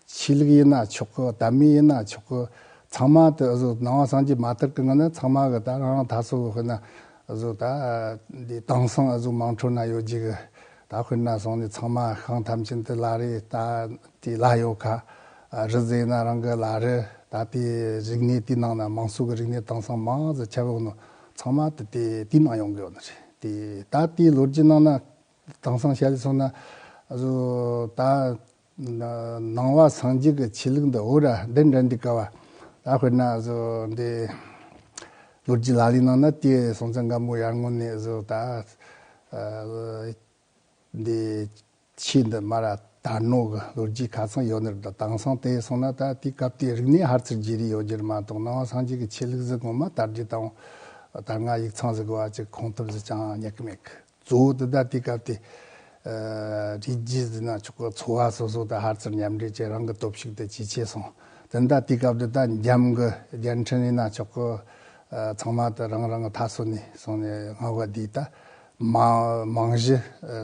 ཆོས་ལུགས་ཡིན་ན་ཆོག་གི་དད་མོས་ཡིན་ན་ཆོག་གི་ཚང་མ་དེ་བཟོ་ནང་བ་སངས་རྒྱས་མ་དར་གི་སྔོན་ན་ཚང་མ་གི་ད་རང་རང་ད་སོ་གི་དཔེར་ན་བཟོ་ད་འདི་དེང་སང་བཟོ་མང་ཁྲོ་ན་ཡོད་རྒྱུ་གི་ད་དཔེར་ན་སོང་ནས་ཚང་མ་ཤང་ཐམས་ཅད་དུ་ལ་རེ་ད་དེ་ལ་ཡོད་ཁ་རི་ཟེར་ན་རང་གི་ལ་རེ་ད་དེ་རིག་གནས་དེའི་ནང་ན་མང་སོ་གི་རིག་གནས་དེང་སང་མང་ཟིག་ཁྱབ་ཡོད་ནོ་ཚང་མ་དེ་དེ་དེའི་ནང་ཡོང་གི་ཡོད་ནི་རེད། དེ་ད་དེའི་ལོ་རྒྱུས་ནང་ན་དེང་སང་བཤད་སོང་ན་བཟོ་ད། ནང་བ་སངས་རྒྱས་ཀྱི་ཆོས་ལུགས་འདི་འོ་ར་འདི་འདྲ་འདི་ཀ་བ། ད་དཔེར་ན་བཟོ་འདི་ལོ་རྒྱུས་ལ་ལའི་ནང་ན་དེ་སྲོང་བཙན་སྒམ་པོ་ཡར་སྔོན་ནས་བཟོ་ད་འདི་ཆོས་འདི་མ་ར་དར་ནོ་གི་ལོ་རྒྱུས་ཁ་ཚང་ཡོད་ནི་རེད། ད་དེང་སང་དེ་སོང་ན་ད་དེའི་སྐབས་དེའི་རིག་གནས་ཧར་ཚུར་བརྗེ་རེས་ཡོད་རྒྱུ་རེད་མ་གཏོགས་ནང་བ་སངས་རྒྱས་ཀྱི་ཆོས་ལུགས་ཟིག་ངོ་མ་དར་རྒྱུ་དང་དར་སྔ་ཡིག་ཚང་ཟིག་གི་བ་ཅིག་ཁུངས་ཐུབ་ཟིག་ཅང་རྙེད་གི་མེད་གི་གཙོ་བོ་དེ་ད་དེའི་སྐབས་དེ་རིགས་རྒྱུད་ཟེར་ན་ཆོག་གི་ཚོ་བ་སོ་སོ་དང་ཧར་ཚུར་མཉམ་འབྲེལ་བྱས་རང་གི་སྟོབས་ཤུགས་དེ་ཇེ་ཆེ་སོང་། དེ་ད་དེའི་སྐབས་དེ་ད་འཇམ་གི་རྒྱལ་ཕྲན་ཡིན་ན་ཆོག་གི་ཚང་མ་དེ་རང་རང་གི་མཐའ་སོ་ནས་སོང་ནས་མངའ་འོག་དེ་ད་མ་རྨང་གཞི་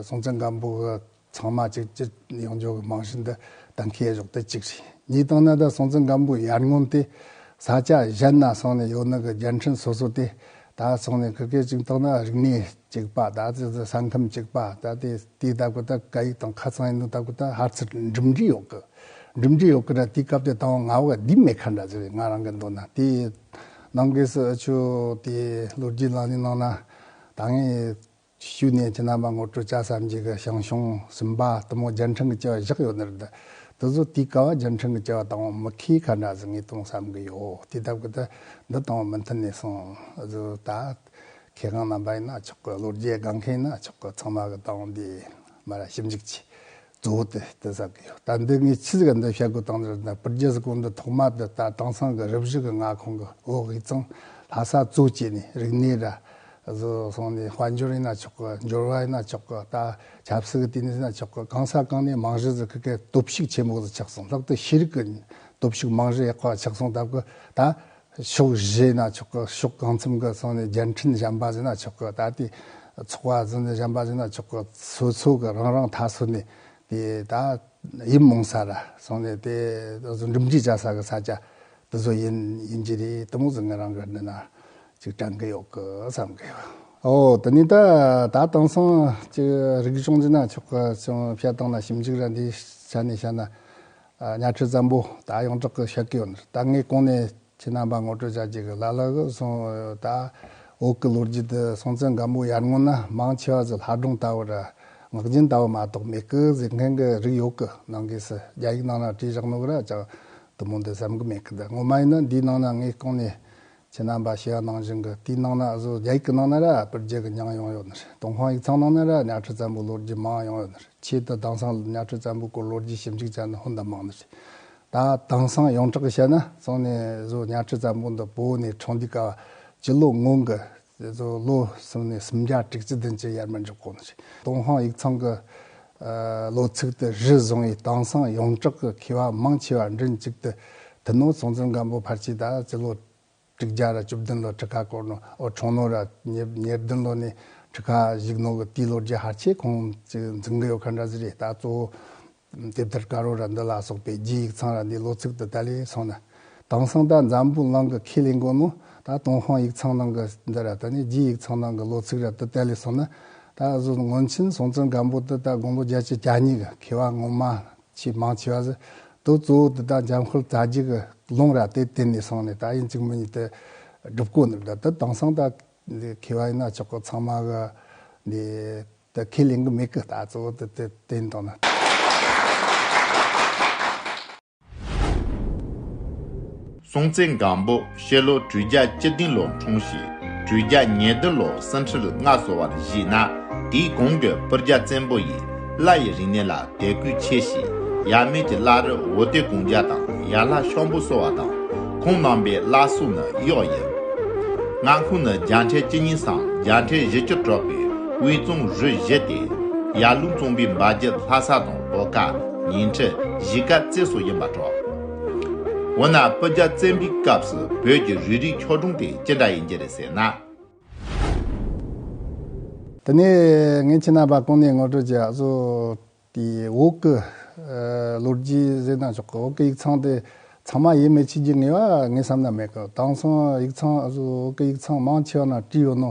སྲོང་བཙན་སྒམ་པོ་གི་ཚང་མ་གཅིག་གྱུར་ཡོང་རྒྱུ་གི་རྨང་གཞི་འདི་གཏན་འཁེལ་བཞག་དེ་གཅིག་རེད། གཉིས་བཏང་ན་ད་སྲོང་བཙན་སྒམ་པོ་ཡར་སྔོན་དེ་ས་ཆ་གཞན་ན་སོང་ནས་ཡོད་ནི་གི་རྒྱལ་ཕྲན་སོ་སོ་དེ་ད་སོང་ནས་ཁི་ཁེ་གཅིག་བཏང་ན་རིག་གནས་གཅིག་པ་ད་ཙི་ཙི་ས་ཁམས་གཅིག་པ་ད་དེ་དེའི་སྟབས་ཀྱི་ད་སྐད་ཡིག་དང་ཁ་ཚང་ཡིན་ནོ་སྟབས་ཀྱི་ད་ཧར་ཚུར་འགྲིམ་འགྲུལ་ཡོད་གི་འགྲིམ་འགྲུལ་ཡོད་གི་ར། དེའི་སྐབས་དེ་དང་ང་བ་འདི་མེད་ཁ་འདྲ་ཟེར་ང་རང་གི་འདོད་ན་དེ་ནང་གི་སུ་ཆོ་དེ་ལོ་རྒྱུས་ལ་ནི་ནང་ན་ད་ངས་ཞུས་ནས་ཁྱེད་རྣམ་པ་ངོ་སྤྲོད་བྱ་བསམ་གྱི་གི་ཞང་ཞུང་སུམ་པ་དུ་མོ་རྒྱལ་ཕྲན་གྱི་བྱ་བ་བཞག་ཡོད་ནི་རེད། དེ་ཚོ་དེའི་སྐབས་རྒྱལ་ཕྲན་གྱི་བྱ་བ་དང་མི་ཁེ་ཁ་འདྲ་ཟིག་ངས་གཏོང་བསམ་གི་ཡོད། དེ་ལྟ་བུ་དེ་འདི་དང་མི་མཐུན་ནས་སོང་ཟིག་ད་མཁས་དབང་རྣམ་པ་ཡིན་ན་ཆོག་གི་ལོ་རྒྱུས་སྒང་མཁན་ཡིན་ན་ཆོག་གི་ཚང་མ་གི་དང་འདི་མ་ར་ཞིབ་འཇུག་བྱས། གཙོ་བོ་དེ་དེ་ཟ་གི་ཡོད། ད་འདི་ངས་ཆི་ཟིག་འདི་བཤད་དགོས་དང་འདི་ན་པུར་རྒྱལ་ཟིག་གོ་འདི་ཐོག་མ་འདི་ད་དེང་སང་གི་རུ་བཞི་གི་མངའ་ཁོངས་གི་བོད་དབུས་གཙང་ ལྷ་ས་གཙོ་བྱས་ནས་རིག་གནས་ར་བཟོ་སོང་ནས། དཔལ་འབྱོར་ཡིན་ན་ཆོག་གི། འབྱོར་བ་ཡིན་ན་ཆོག་གི། ད་ཆབ་སྲིད་ཀྱི་དུས་ནས་ཡིན་ན་ཆོག་གི། གང་ས་གང་ནས་རྨང་གཞི་ཟིག་གི་གི་སྟོབས་ཤུགས་ཆེན་པོ་ཟིག་ཆགས་སོང་། ལྷག་ཏུ་ཤེས་རིག་གི་སྟོབས་ཤུགས་རྨང་གཞི་ཡག་པ་ཆགས་སོང་སྟབས་གི། ད་ཕྱོགས་བཞི་ཡིན་ན་ཆོག་གི། ཕྱོགས་གང་འཚམ་གི་སོང་ནས་རྒྱལ་ཕྲན་གཞན་པ་ཟིག་ཡིན་ན་ཆོག་གི། ད་དེ་ཚོགས་པ་ཟིག་ནས་གཞན་པ་ཟིག་ཡིན་ན་ཆོག་གི། སོ་སོ་གི་རང་རང་མཐའ་སོ་ནས་དེ་ད་ཡིད་རྨོངས་ས་ར་སོང་ནས། དེ་འགྲིམ་འགྲུལ་བྱ་ས་གི་ས་ཆ་དེ་ཚོ་ཡིན་ཡིན་གྱི་རེད། དེ་མོ་ཟིག་ང་རང་གི་འདི་ན་ཅིག་དྲན་གི་ཡོད་གི་བསམ་གི་ཡོད། ཨོ། དེ་ནས་ད་ད་དེང་སང་ཅིག་རིག་གཞུང་ཟེར་ན་ཆོག་གི། ཅུང་བཤད་སྟངས་ན་ཞིབ་འཇུག་ར་འདི་ཆ་ནས་བཤད་ན། ཨ། གཉའ་ཁྲི་བཙན་པོ་ད་ཡོངས་གྲགས་གི་བཤད་གི་ཡོད་ནི། ད་ངས་གོང་ནས་ཁྱེད་རྣམ་པ་ངོ་སྤྲོད་བྱ་རྒྱུ་གི་ལ་ལ་གི་སོང་། ད་བོད་གི་ལོ་རྒྱུས་དེ་སྲོང་བཙན་སྒམ་པོ་ཡར་སྔོན་ན་མང་ཆེ་བ་ཟིག་ལྷ་སྒྲུང་ལྟ་བུ་ར་ངག་རྒྱུན་ལྟ་བུ་མ་གཏོགས་མེད་གི་ཟེར་མཁན་གི་རིགས་ཡོད་གི། ནང་གི་སི་རྒྱ་ཡིག་ནང་ན་བྲིས་བཞག་ནོ་གི་ར་ཅང་དེ་མོ་འདི་བསམ་གི་མེད་གི། ད་ངོ་མ་ཡིན་ན་འདིའི་ནང་ན་ངས་གོང་ནས་ཁྱེད་རྣམ་པ་ཞུ་ཡ་ནང་བཞིན་གི། དེའི་ནང་ན་བཟོ་རྒྱ་ཡིག་གི་ནང་ན་ར་སྤུ་རྒྱལ་གི་མྱིང་ཡོང་ཡོད་ནི་རེད། ཏུན་ཧོང་ཡིག་ཚང་ནང་ན་ར་གཉའ་ཁྲི་བཙན་པོ་ལོ་རྒྱུས་མང་ཡོང་ཡོད་ནི་རེད། ཆེད་དུ་དེང་སང་གཉའ་ཁྲི་བཙན་པོའི་སྐོར་ལོ་རྒྱུས་ཞིབ་འཇུག་བྱ་ནི་ཧོན་དང་མང་ནི་རེད། ད་དེང་སང་ཡོངས་གྲགས་བཤད་ན་སོང་ནས་བཟོ་གཉའ་ཁྲི་བཙན་པོ་འདི་བོད་ནས་འཁྲུངས་དུས་སྐབས་སྤྱི་ལོ་སྔོན་གི་བཟོ་ལོ་སོང་ནས་སུམ་བརྒྱ་དྲུག་ཅུ་བདུན་ཅུ་ཡར་མར་འཇོག་གོ་ནི་རེད། ཏུན་ཧོང་ཡིག་ཚང་གི་ཨ་ལོ་ཚིགས་དེ་གཞི་བཟུང་བའི་དེང་སང་ཡོངས་གྲགས་ཀྱི་མཁས་པ་མང་ཆེ་བ་མགྲིན་གཅིག་ཏུ་དེ་ནོ་སྲོང་བཙན་སྒམ་པོ་ཕལ་ཆེར་ད་སྤྱི་ལོ་དྲུག་བརྒྱ་ར་བཅུ་བདུན་ལོ་ཁྲི་ཁ་བསྐོར་ནོ། འོ། འཁྲུངས་ནོ་ར་ཉེར་ཉེར་བདུན་ལོ་ནས་ཁྲི་ཁ་བཞུགས་ནོ་གི་དེའི་ལོ་རྒྱུས་ཕལ་ཆེར་ཁོང་ཅིག་འཛིན་གི་ཡོད་མཁན་འདྲ་ཟིག་རེད། ད་གཙོ་བོ་དེབ་ཐེར་དཀར་པོ་ར་འདི་ལ་སོགས་པའི་རྒྱའི་ཡིག་ཚང་ར་འདིའི་ལོ་ཚིགས་དེ་དེ་ལས་སོང་ན། དེང་སང་ད་འཛམ་བུ་གླིང་གི་ཁས་ལེན་གོ་ནོ་ད་ཏུན་ཧོང་ཡིག་ཚང་ནང་གི་འདི་ར་ད་ནི་རྒྱའི་ཡིག་ཚང་ནང་གི་ལོ་ཚིགས་ར་དེ་དེ་ལས་སོང་ན། ད་གཟོད་སྔོན་ཆད་སྲོང་བཙན་སྒམ་པོ་དེ་ད་དགུང་ལོ་བརྒྱད་ཅུ་གྱ་གཉིས་གི་མཁས་པ་ངོ་མ་ཆེས་མང་ཆེ་བ་ཟིག་དེ་གཙོ་བོ་དེ་ད་འཇམ་དཔལ་རྩ་རྒྱུད་ཀྱི་ལུང་ར་དེ་བསྟེན་ནས་སོང་ནས་ད་ཡིན་གཅིག་མིན་གཉིས་དེ་སྒྲུབ་གོ་ནི་རེད། ད་དེ་དེང་སང་ད་མཁས་པ་ཡིན་ན་ཆོག་གི། ཚང་མ་གི་འདི་དེ་ཁས་ལེན་གི་མེད་གི། ད་གཙོ་བོ་དེ་དེ་བསྟེན་བཏང་ན། སྲོང་བཙན་སྒམ་པོ་ཕྱི་ལོ་དྲུག་བརྒྱ་བཅུ་བདུན་ལོར་འཁྲུངས་ཤིང་། དྲུག་བརྒྱ་ཉེར་བདུན་ལོར་སེང་ཁྲི་ལྔ་བསུ་བར་བཞེས་ན། དེའི་གོང་གི་སྤུ་རྒྱལ་བཙན་པོ་ཡིས་བླ་ཡི་རིག་གནས་ལ་དད་གུས་ཆེ་ཞིང་། ཡབ་མེས་ཀྱི་བླ་རི་འོ་དོད་གུང་རྒྱལ་དང་ཡར་ལྷ་ཤམ་པོ་བསུ་བ་དང་། ཁོང་རྣམ་པའི་བླ་སྲོག་ནི་གཡག་ཡིན། མངའ་ཁོངས་ནི་རྒྱལ་ཕྲན་བཅུ་གཉིས་སམ་རྒྱལ་ཕྲན་བཞི་བཅུ་གྲུབ་པའི་དབུས་གཙང་རུ་བཞི་སྟེ། ཡར་ཀླུང་གཙང་པའི་འབའ་རྒྱུད་ལྷ་ས་དང་བོད་ཁ། ཉིང་ཁྲི། གཞིས་ཀ་རྩེ་སོགས་ཡིན་པར་གྲགས། འོ་ན་སྤུ་རྒྱལ་བཙན་པོའི་སྐབས་སུ་བོད་ཀྱི་རུས་རིགས་ཆོས་སྒྲོམ་དེ་ཅི་འདྲ་ཡིན་གྱི་རེད་ཟེར་ན། དེ་ནས་ངས་ཁྱེད་རྣམ་པ་གོང་ནས་ངོ་སྤྲོད་བྱས་ཨ་ཟོ། དེ་བོད་ཀྱི་ཨ་ལོ་རྒྱུས་ཟེར་ན་ཆོག་གི། བོད་ཀྱི་ཡིག་ཚང་དེ་ཚང་མ་ཡིད་མི་ཆེས་རྒྱུ་ངེས་པ་ངའི་བསམ་ན་མེད་གི། དེང་སང་ཡིག་ཚང་ཨ་ཟོ་བོད་ཀྱི་ཡིག་ཚང་མང་ཆེ་བ་ན་བྲིས་ཡོད་ནོ།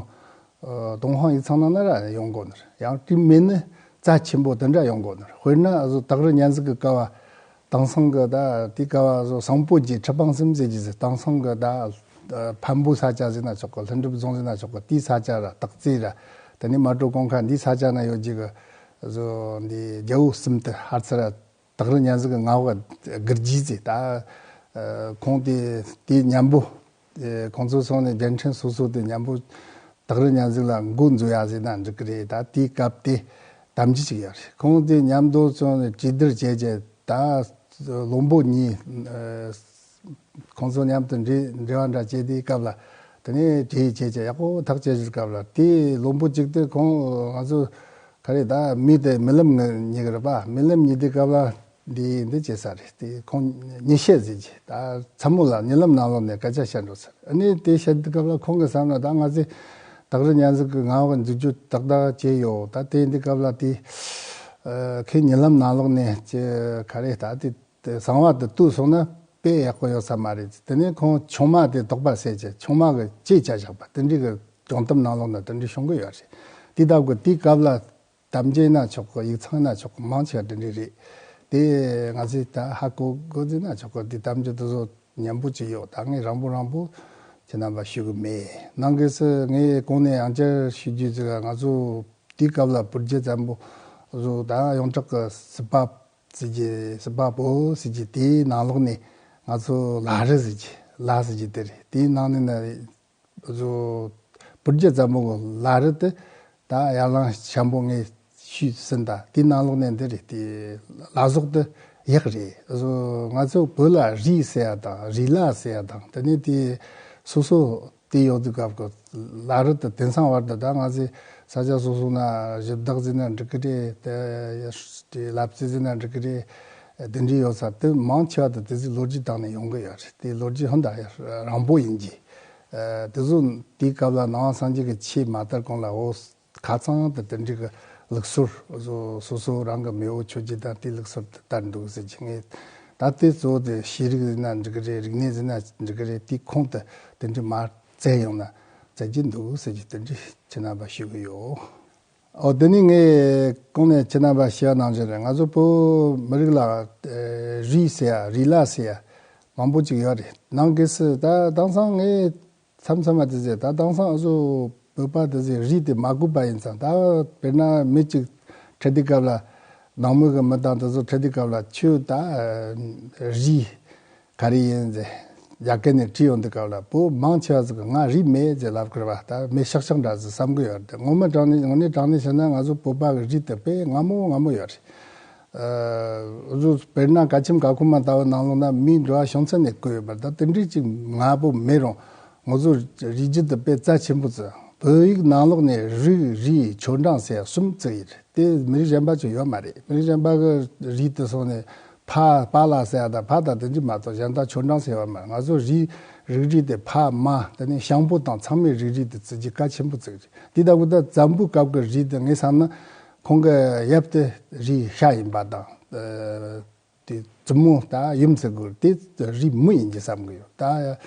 ཨ་ཏུན་ཧོང་ཡིག་ཚང་ནང་ན་ར་ཡོང་གོ་ནི་རེད། ཡང་བྲིས་མེད་ནི་རྩ་ཆེན་པོ་དེ་འདྲ་ཡོང་གོ་ནི་རེད། དཔེར་ན་ཨ་ཟོ་སྟག་རི་གཉན་གཟིགས་ཀྱི་སྐབས་བ། དེང་སང་གི་ད་དེའི་སྐབས་བ་ཨ་ཟོ་སང་ཕོད་ཀྱི་ཁྲི་སྤང་གསུམ་ཟེར་གྱི་ཟེར། དེང་སང་གི་ད་ཨ་འཕན་པོ་ས་ཆ་ཟེར་ན་ཆོག་གི། ལྷུན་གྲུབ་རྫོང་ཟེར་ན་ཆོག་གི། དེའི་ས་ཆ་ར་སྟག་རྩེ་ར། དེ་ནས་མལ་གྲོ་གུང་ཁ་འདིའི་ས་ཆ་ན་ཡོད་ཀྱི་གི། ཨ་ཟོ་འདི་རྒྱལ་པོ་གསུམ་དེ་ཧར་ཚུར་ར། སྟག་རི་གཉན་གཟིགས་ཀྱི་མངའ་འོག་གི་རྒུད་རྒྱུད་ཟེར། ད་ཨ་ཁོང་དེ་དེའི་མཉམ་པོ། ཨ་ཁོང་ཚོ་སོང་ནས་རྒྱལ་ཕྲན་སོ་སོ་དེ་མཉམ་པོ་སྟག་རི་གཉན་གཟིགས་ལ་མགོ་འཛུགས་ཡ་ཟེར་ན་འགྲིག་གི་རེད། ད་དེའི་སྐབས་དེ་གཏམ་རྒྱུད་ཅིག་ཡོད་རེད། ཁོང་དེ་མཉམ་དུ་སོང་ནས་གྲོས་བསྡུར་བྱས་རྗེས་ད་བློན་པོ་གཉིས། ཨ་ཁོང་ཚོ་མཉམ་དུ་འབྲེལ་འབྲེལ་བ་འདྲ་བྱས་དེའི་སྐབས་ལ། དེ་ནས་གྲོས་བྱས་རྗེས་ཡག་པོ་ཐག་བཅད་ཞུར་སྐབས་ལ། དེའི་བློན་པོ་གཅིག་དེ་ཁོང་ང་ཚོ་ག་རེ་ད་མི་དེ་རྨི་ལམ་ངན་རྙེད་གི་རེད་པ། རྨི་ལམ་རྙེད་དུས་སྐབས་ལ་འདི་འདི་བྱས་ས་རེད། དེ་ཁོང་ཉི་ཤེས་ཟེར་གྱི་ད་མཚན་མོ་ལ་རྨི་ལམ་ནང་ལོགས་ནས་སྐད་ཆ་བཤད་འགྲོ་ས་རེད། ཨ་ནི་དེ་བཤད་དུས་སྐབས་ལ་ཁོང་གི་བསམ་ན་ད་ང་ཚོས་སྟག་རི་གཉན་གཟིགས་ཀྱི་མངའ་འོག་འཛུགས་རྒྱུ་ཏག་ཏག་བྱས་ཡོད། ད་དེ་འདི་སྐབས་ལ་དེ་ཨ་ཁོས་རྨི་ལམ་ནང་ལོགས་ནས་ཅི་ག་རེ་ད་དེ་དེ་གསང་བ་དེ་བཏུལ་སོང་ན་དཔེ་ཡག་པོ་ཡོད་ས་མ་རེད། དེ་ནས་ཁོང་ཆུང་མ་དེ་དོགས་པ་སེལ་བྱས་ཆུང་མ་གི་ཅི་བྱ་བཞག་པ་དེ་འདྲའི་གི་སྒྲུང་གཏམ་ནང་ལོགས་ན་དེ་འདྲའི་བྱུང་གི་ཡོད་རེད། དེ་ལྟ་བུ་དེའི་སྐབས་ལ་གཏམ་རྒྱུད་ན་ཆོག་གི། ཡིག་ཚང་ན་ཆོག་གི། མང་ཆེ་བ་དེ་འདྲའི་རེད། དེ་ང་ཚོས་ད་ཧ་གོ་གོ་ཟེར་ན་ཆོག་གི། དེ་གཏམ་རྒྱུད་དེ་ཚོ་མཉམ་པོ་ཅིག་ཡོད། ད་ངས་རང་པོ་རང་པོ་ཁྱེད་རྣམ་པ་ཞུ་གི་མེད། ནང་གི་སུ་ངས་གོང་ནས་ཡང་བསྐྱར་ཞུ་རྒྱུ་ཟེར་ན་ང་ཚོ་དེའི་སྐབས་ལ་སྤུ་རྒྱལ་བཙན་པོ་བཟོ་ད་ཡོངས་གྲགས་ཀྱི་སྲིད་པ་ཟེར་གྱི་སྲིད་པ་བོ་ཟེར་གྱི་དེའི་ནང་ལོགས་ནས་ང་ཚོ་ལ་རི་ཟེར་གྱི་ལ་ཟེར་གྱི་དེ་རེད། དེའི་ནང་ནས་ན་བཟོ་སྤུ་རྒྱལ་བཙན་པོ་གི་ལ་རི་དེ་ད་ཡར་ལངས་ཤམ་པོ་ངས་ཞུས་ཟིན། ད་དེའི་ནང་ལོགས་ནས་འདི་རེད། དེ་ལ་ཟོག་དེ་ཡག་རེད། བཟོ་ང་ཚོ་བོད་ལ་རི་ཟེར་ཡ་དང་རི་ལ་ཟེར་ཡ་དང་དེ་ནས་དེ་སོ་སོ། དེ་ཡོད་དུས་སྐབས་ཀྱི་ལ་རི་དང་དེང་སང་བར་དུ་ད་ང་ཚོས་ས་ཆ་སོ་སོ་ན་གཞི་བདག་ཟེར་ན་འགྲིག་གི་རེད། དེ་ལབ་རྩེ་ཟེར་ན་འགྲིག་གི་རེད། དེ་འདྲ་ཡོད་ས་དེ་མང་ཆེ་བ་དེ་དེ་ཚོའི་ལོ་རྒྱུས་སྟེང་ནས་ཡོང་གི་ཡོད་རེད། དེ་ལོ་རྒྱུས་ཧོན་ད་རིང་པོ་ཡིན་གྱི། དེ་ཚོ་དེའི་སྐབས་ལ་ནང་པ་སངས་རྒྱས་ཀྱི་ཆོས་མ་དར་གོང་ལ་འོ་ཁ་ཚང་དུ་དེ་འདྲའི་གི་ལུགས་སྲོལ་སོ་སོ་སོ་རང་གི་མེས་པོ་ཆོས་བརྒྱུད་དང་དེའི་ལུགས་སྲོལ་དེ་དར་འདུག་ཟེར་གྱི། ངས་ད་ལྟའི་གཙོ་བོ་དེ་ཤེས་རིག་ཟེར་ན་འགྲིག་གི་རེད། རིག་གནས་ཟེར་ན་འགྲིག་གི་རེད། དེའི་ཁོངས་དུ་དེ་འདྲའི་མར་བཙལ་ཡོང་ན་བཙལ་གྱི་འདུག་ཟེར་གྱི་དེ་འདྲའི་ཁྱེད་རྣམ་པ་ཞུ་གི་ཡོད། ཨོ་དེ་ནས་ངས་གོང་ནས་ཁྱེད་རྣམ་པ་ཞུ་བ་ནང་བཞིན་རེད། ང་ཚོ་བོད་མི་རིགས་ལ་རུས་ཟེར་ཡ་རུས་ལ་ཟེར་ཡ་མང་པོ་ཅིག་ཡོད་རེད། ནང་གི་སུ་ད་དེང་སང་ངས་མཚམས་མཚམས་མ་དེ་ཟེར། ད་དེང་སང་ཨ་ཟོ་བོད་པ་དེ་ཟེར་རུས་དེ་མ་དགོས་པ་ཡིན་ཙང་། ད་དཔེར་ན་མི་གཅིག་འཕྲད་དུས་སྐབས་ལ་ནང་མི་གི་མི་དང་དེ་ཚོ་འཕྲད་དུས་སྐབས་ལ་ཁྱོད་ད་རུས་ག་རེ་ཡིན་ཟེར་རྒྱ་སྐད་ནས་དྲིས་ཡོང་དུས་སྐབས་ལ་བོད་མང་ཆེ་བ་ཟིག་གིས་ང་རུས་མེད་ཟེར་ལབ་ཀི་རེད་བ། ད་མེད་ཤག་ཤག་འདྲ་ཟིག་བསམ་གི་ཡོད་རེད། ངོ་མ་དྲང་ནས་ངོ་ནས་དྲང་ནས་བཤད་ན་ང་ཚོ་བོད་པ་གི་རུས་དེ་དཔེ་སྔ་མོ་སྔ་མོ་ཡོད་རེད། ཨ་ཟོ་དཔེར་ན་ག་ཁྱིམ་ག་ཁུམ་མ་ལྟ་བུ་ནང་ལོགས་ན་མིའི་འགྲོ་བ་བྱུང་ཚུལ་ནས་བཀོད་ཡོད་པ། ད་དེ་འདྲའི་ཅིག་ང་བོ་མེད་རུང་ང་ཚོ་རིགས་རྒྱུད་དུ་དཔེ་རྩ་ཆེན་པོ་བརྩི། བོད་ཡིག་ནང་ལོགས་ནས་རུས་རུས་ཆོ་འབྲང་ཟེར་གསུམ་བརྩི་ཡི་རེད། དེ་མི་རིགས་གཞན་པ་ཅིག་ཡོད་མ་རེད། མི་རིགས་གཞན་པ་གི་རུས་དེ་སོང་ནས་ཕ་པཱ་ལགས་ཟེར་ཡ་དང་ཕ་དང་དེ་འདྲ་མ་གཏོགས་གཞན་དག་ཆོ་འབྲང་ཟེར་བ་མ་རེད། ང་ཚོ་རུས་རིགས་རུས་དེ་ཕ་མ་དེ་ནས་ཞང་པོ་དང་ཚང་མའི་རུས་རུས་དེ་བརྩི་རྒྱུ་གལ་ཆེན་པོ་བརྩི་གི་རེད། དེ་ལྟ་བུ་ད་བཙན་པོའི་སྐབས་ཀྱི་རུས་དེ་ངས་བསམ་ན་ཁོང་གི་ཡབ་དེ་རུས་ཤ་ཡིན་པ་དང་། ཨ་དེ་བཙུན་མོ་ད་ཡུམ་ཟེར་དགོས་དེ་རུས་མོ་ཡིན་གྱི་བསམ་གི་ཡོད། ད་ཨ་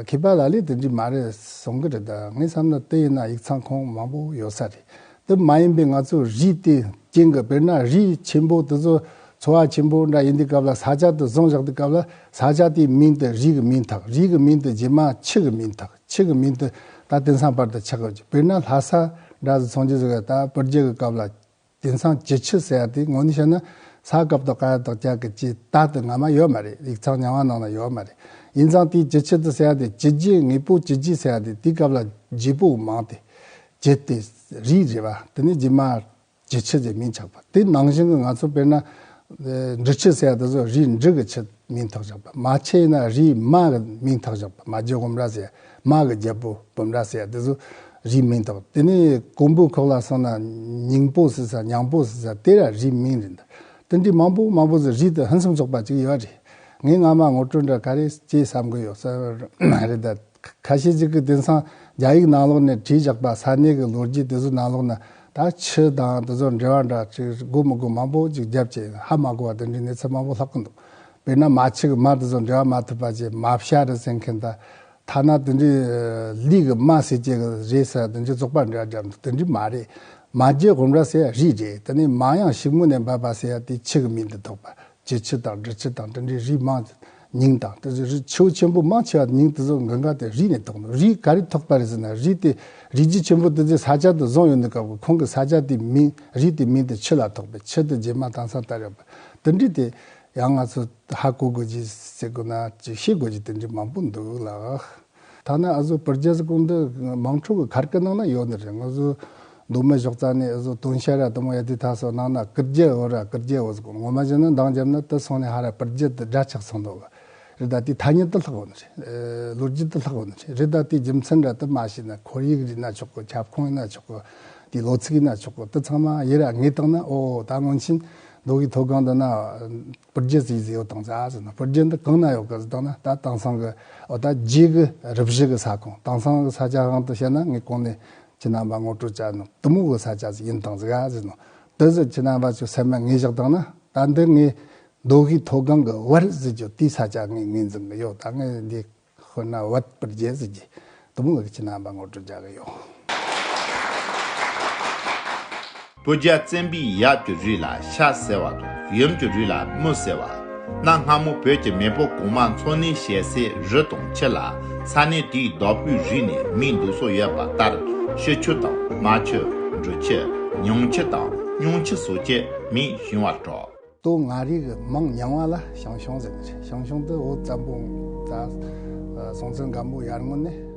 མཁས་པ་ལ་ལས་དེ་འདྲ་མ་རེད་གསུང་གི་རེད། ད་ངས་བསམ་ན་དེ་ཡིན་ན་ཡིག་ཚང་ཁུངས་མང་པོ་ཡོད་ས་རེད། དེ་མ་ཡིན་པའི་ང་ཚོ་རུས་དེ་རྐྱེན་གྱིས་དཔེར་ན་རུས་ཆེན་པོ་དེ་ཚོ་འཚོ་བ་ཆེན་པོ་འདྲ་ཡིན་དུས་སྐབས་ལ་ས་ཆ་དེ་བཟུང་བཞག་དུས་སྐབས་ལ་ས་ཆ་དེའི་མིང་དེ་རུས་ཀྱི་མིང་བཏགས། རུས་ཀྱི་མིང་དེ་རྗེས་མ་ཁྱི་གི་མིང་བཏགས། ཁྱི་གི་མིང་དེ་ད་དེང་སང་བར་དུ་ཆགས་ཡོད་ཀྱི། དཔེར་ན་ལྷ་ས་འདྲ་ཟིག་མཚོན་རྒྱུ་ཟིག་ད་སྤུ་རྒྱལ་གྱི་སྐབས་ལ་དེང་སང་ཀྱི་ཆུ་ཟེར་ཡ་དེ་ངོ་ནས་བཤད་ན་ས་སྐབས་དང་ཀ་ཡ་དང་ཀྱ་གི་ཀྱི་ད་དེ་སྔ་མ་ཡོད་མ་རེད། ཡིག་ཚང་རྙིང་བ་ནང་ན་ཡོད་མ་རེད། ཡིན་ཙང་དེའི་ཀྱི་ཆུ་དེ་ཟེར་ཡ་དེ་ཀྱི་རྗེ་ངེས་པོ་ཀྱི་རྗེ་ཟེར་ཡ་དེ་དེའི་སྐབས་ལ་རྗེ་པོ་མང་སྟེ་ཀྱི་དེ་རུས་རེད་བ། དེ་ནས་རྗེས་མ་ཀྱི་ཆུ་ཟེར་མིང་ཆགས་པ། དེ་ནང་བཞིན་གྱི་ང་ཚོ་དཔེར་ན་ཨེ་འབྲི་ཆུ་ཟེར་ཡ་དེ་ཚོ་རུས་འབྲི་གི་ཆུ་མིང་ཐོགས་བཞག་པ། མ་ཆུ་ཡིན་ན་རུས་མ་གི་མིང་ཐོགས་བཞག་པ། མ་རྒྱལ་སྒོམ་ར་ཟེར་མ་གི་རྒྱལ་པོ་སྒོམ་ར་ཟེར་ཡ་དེ་ཚོ་རུས་མིང་ཐོགས། དེ་ནས་ཀོང་པོའི་ཁོག་ལ་སོང་ན་སྙིང་པོ་ཟེར་ས་ཉང་པོ་ཟེར་ས་དེ་ར་རུས་མིང་རེད། ད་དེ་འདྲའི་མང་པོ་མང་པོ་ཟེར་རུས་དེ་ཕུན་སུམ་ཚོགས་པ་ཅིག་ཡོད་རེད། ངས་སྔ་མ་ངོ་སྤྲོད་འདྲ་ག་རེ་ཅེས་བསམ་གི་ཡོད་ས་རེད། ད་ཁ་ཤས་ཅིག་གིས་དེང་སང་རྒྱ་ཡིག་ནང་ལོགས་ནས་བྲིས་བཞག་པ་ས་གནས་ཀྱི་ལོ་རྒྱུས་དེ་ཚོ་ནང་ལོགས་ན་ད་ཆུ་དང་དེ་ཚོ་འབྲེལ་བ་འདྲ་ཅིག་དགོས་མི་དགོས་མང་པོ་ཅིག་བརྒྱབ་བྱས་ཧ་མ་གོ་བ་དེ་འདྲའི་གནས་ཚུལ་མང་པོ་ལྷག་གི་འདུག། དཔེར་ན་མ་ཆུ་གི་མ་དེ་ཚོ་འབྲེལ་བ་མ་ཐུབ་པ་བྱས་མ་བྱ་རུ་ཟེར་མཁན་དང་ཐ་ན་དེ་འདྲའི་ལུས་ཀྱི་མ་ཟེར་བྱས་ཀྱི་རེད་ཟེར་དེ་འདྲའི་རྫོགས་པ་འབྲེལ་བ་བརྒྱབ་འདུག། དེ་འདྲའི་མ་རེད། མ་རྒྱལ་སྒོམ་ར་ཟེར་རུས་རེད། དེ་ནས་མ་ཡང་ཕྱུག་མོ་ནས་འབབ་པ་ཟེར་ཡ་དེ་ཆུ་གི་མིང་དུ་ཐོགས་པ། ཀྱི་ཆུ་དང་འབྲི་ཆུ་དང་དེ་འདྲའི་རུས་མང་མིང་དང་དེ་ཚོ་རུས་ཆུ་ཆེན་པོ་མང་ཆེ་བ་མིང་དེ་ཚོ་འགའ་འགའ་དེ་རུས་ནས་ཐོགས་ནོ། རུས་ག་རེ་ཐོགས་པ་རེད་ཟེར་ན་རུས་དེ་རུས་རྒྱུད་ཆེན་པོ་དེ་ཚོས་ས་ཆ་དེ་བཟུང་ཡོད་ནི་སྐབས་ཀྱི་ཁོང་གི་ས་ཆ་དེ་མིང་རུས་དེ་མིང་དེ་ཆུ་ལ་ཐོགས་པས་ཆུ་དེ་རྗེས་མ་དེང་སང་དར་ཡོད་པ་དེ་འདྲའི་དེ་ཡང་ང་ཚོ་ཧ་གོ་དགོས་ཀྱི་ཟེར་དགོས་ན་ཅིག་ཤེས་དགོས་ཀྱི་དེ་འདྲའི་མང་པོ་འདུག་ལགས། ཐ་ན་ཨ་ཟོ་སྤུ་རྒྱལ་ཟེར་གོ་འདི་དམངས་ཁྲོད་ཀྱི་ཁར་སྐད་ནང་ན་ཡོད་ནི་རེད། ང་ཚོ་མདོ་སྨད་ཞོགས་རྩ་ནས་ཨ་ཟོ་དོན་ཤར་ར་དེ་མོ་ཡ་དེ་ཐ་སོ་ནང་ན་སྐུ་རྒྱལ་འོ་ར་སྐུ་རྒྱལ་འོ་ཟེར་གོ། ངོ་མ་བྱས་ན་འདང་བརྒྱབ་ན་དེ་སོང་ནས་ཧ་ར་སྤུ་རྒྱལ་དུ་སྒྲ་ཆགས་སོང་འདུག་ག། རེད་ད་དེ་ཐ་སྙད་དུ་ལྷག་འོ་ནི་རེད། ལོ་རྒྱུས་དུ་ལྷག་འོ་ནི་རེད། རེད་ད་དེ་རྒྱུ་མཚན་འདྲ་དུ་མ་ཤེས་ན་ཁོར་ཡུག་ཡིན་ན་ཆོག་གི། ཁྱབ་ཁོངས་ཡིན་ན་ཆོག་གི། དེ་ལོ་ཚིགས་ཡིན་ན་ཆོག་གི། དེ་ཚང་མ་ཡི་ར་ངེས་བཏང་ན་ཨོ་ད་སྔོན་ཆད་མདོ་དབུས་མཐོ་སྒང་འདི་ན། སྤུ་རྒྱལ་ཟིག་ཟིག་ཡོད་དང་ཟ་ཟེར་ན་སྤུ་རྒྱལ་འདི་གང་ན་ཡོད་གི་ཟེར་དང་ན་ད་དེང་སང་གི་འོ་ད་རྗེ་གི་རུ་བཞི་གི་ས་ཁོངས་དེང་སང་གི་ས་ཆ་དབང་དུ་བཤད་ན་ངས་གོང་ནས་ཁྱེད་རྣམ་པ་ངོ་སྤྲོད་བྱ་ནོ་དུ་མོ་གི་ས་ཆ་ཟིག་ཡིན་དང་ཟིག་ཨ་ཟེར་ནོ། དེ་ཟིག་ཁྱེད་རྣམ་པ་ཚོ་སེམས་མ་ངེས་བཞག་དང་ན་ད་འདི་ངས་མདོ་དབུས་མཐོ་སྒང་གི་བར་ཟིག་ཅོ་དེའི་ས་ཆ་ངས་ངོས་འཛིན་གི་ཡོད། ད་ངས་འདི། དཔེར་ན་བོད་སྤུ་རྒྱལ་ཟེར་གྱི་དུ་མོ་གི་ཁྱེད་རྣམ་པ་ངོ་སྤྲོད་རྒྱག་གི་ཡོད། སྤུ་རྒྱལ་བཙན་པོའི་ཡབ་ཀྱི་རུས་ལ་ཤ་ཟེར་བ་དང་ཡུམ་གྱི་རུས་ལ་མོ་ཟེར་བ། གནའ་སྔ་མོ་བོད་ཀྱི་མེས་པོ་གོང་མ་འཚོ་གནས་བྱེད་སའི་རི་དང་ཆུ་ལ་ས་གནས་དེའི་བདག་པོའི་རིགས་ནས་མིང་འདོགས་སྲོལ་ཡོད་པ་ལྟར་ཤུ་ཆུ་དང་མ་ཆུ། འབྲི་ཆུ། ཉང་ཆུ་དང་སྙུང་ཆུ་སོགས་ཀྱི་མིང་བྱུང་བར་གྲགས། ལྟོ་ང་རིག་གི་མིང་རྙིང་བ་ལ་ཞང་ཞུང་ཟེར་ནི་རེད། ཞང་ཞུང་དེ་བོད་བཙན་པོ་ད་སྲོང་བཙན་སྒམ་པོ་ཡར་སྔོན་ནས་